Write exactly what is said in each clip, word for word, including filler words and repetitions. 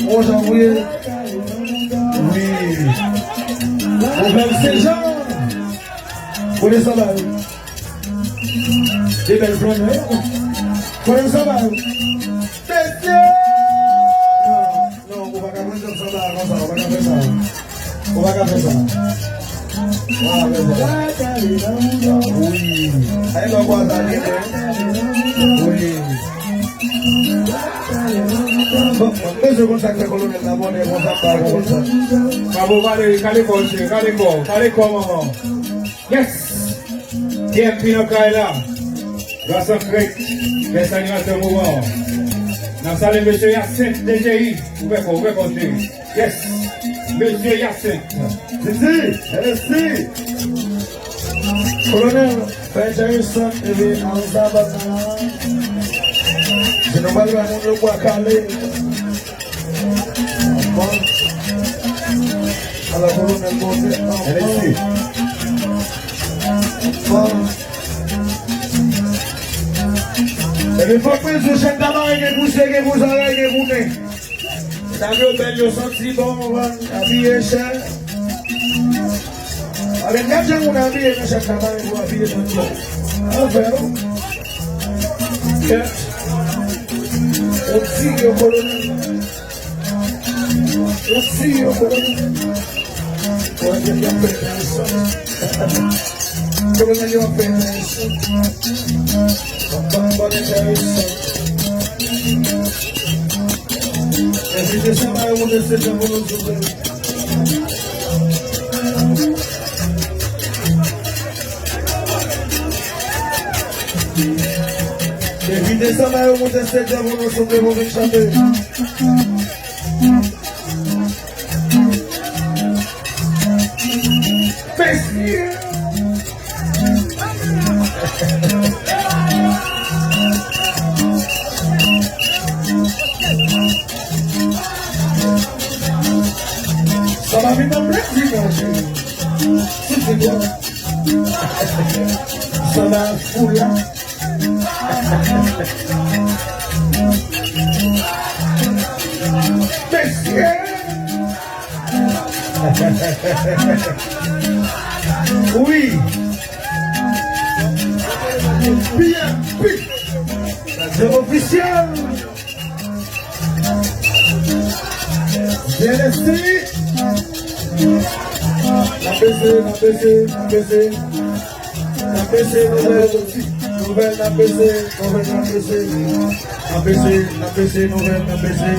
Bon, jan pou ye. Wi. Pwovèb Sejan. Kote sa la yo? De bèl flannè. Kote sa la yo? Mesye! Non, ou pa ka pran djòb sanba konsa, ou pa ka fè sa. Ou pa ka fè sa. Ou pa ka fè sa. Wi. Ay, lò kwa sa li. Wi. Bon, bon, mesye konn sa k fè kolonèl la bonè konsa, pa konsa. Bravo, Valérie, kale kò, cheri, kale kò, kale kò, manman. Yes! T M P nan kay la. Gras an krèk. Bèl animatè moman. N ap salye mesye Yasent D J I. Ouvè kò, ouvè kò, cheri. Yes. Mesye Yasent. Titi, M S T. Kolonèl, fè Jerison, epi an sa bat la. Se nou pral ba moun yo bwa kale. Bon. Ala kolonèl monte anvan. M S T. Bon. Epi fòk mwen di w, chèn Tabarre gen pou zye, gen pou zòrèy, gen pou nen. Medam yo bèl, yo santi bon, konprann, abiye chè. Avèk gad jan moun abiye nan chèn Tabarre pou abiye nan chè. Anfè, kèt. Ou di yo kolonèl. Ou di yo kolonèl. Kolonèl yo fè enteresan. Kolonèl yo fè enteresan. Bon, bon, enteresan. Envite sa ba yo monte stage la pou nou, souple. Envite sa ba yo monte stage la pou nou, souple, pou vin chante. Mesye! Sa va vin nan plezi, manje. Si se bon. Sa va fou la. Mesye! Wi. P M P. Radyo ofisyèl. Byen esi. N ap bese, n ap bese, n ap bese. N ap bese nouvèl, nouvèl n ap bese, nouvèl n ap bese. N ap bese, n ap bese nouvèl, n ap bese.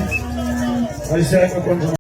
Ayisyen yo konn